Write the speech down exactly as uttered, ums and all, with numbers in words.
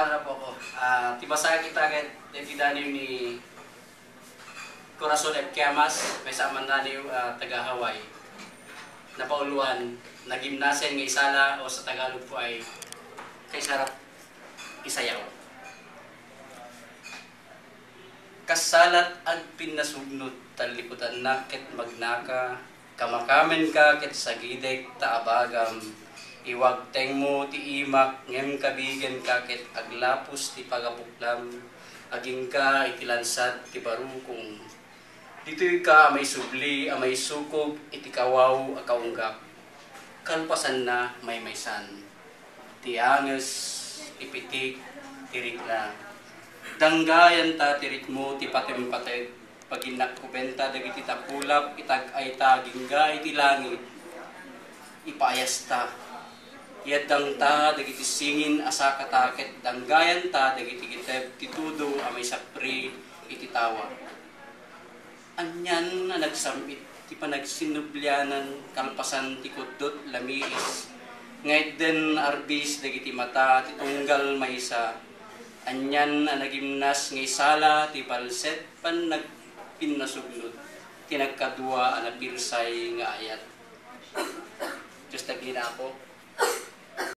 Ano po ko? Ah, ti basag ita ket dagiti daniw ni Corazon F. Quiamas, maysa a mannaniw, ah, taga Hawaii. Napauloan, nagimnasen nga isala o sa Tagalog po ay kaisarap isayaw. Kasalat agpinnasugnod, talliputannak ket magnaka, kamakamenka ket sagidek ta abagam, iwagtengmo ti imak ngem kabigenka ket aglapus ti pagabuklam, agingga iti lansad ti barukong. Ditoyka a maisubli a maisukob iti kawaw a kaunggak. Kalpasanna, maymaysan ti anges ti pitik ti rikna. Danggayanta ti ritmo ti patempateg, paginnakkubenta dagiti takulap itag-ayta agingga iti langit. Ipaayasta. Iyaddangta dagiti singin a sakata ket danggayanta dagiti giteb ti tudo a maisapri iti tawa. Anian a nagsam-it ti panagsinnublianan kalpasan ti kuddot lamiis nga itden arbis dagiti mata ti tunggal maysa. Anian a nagimnas nga isala ti balset pannagpinnasugnod ti nagkadua a napirsay nga ayat. Diyos dagina, Apo.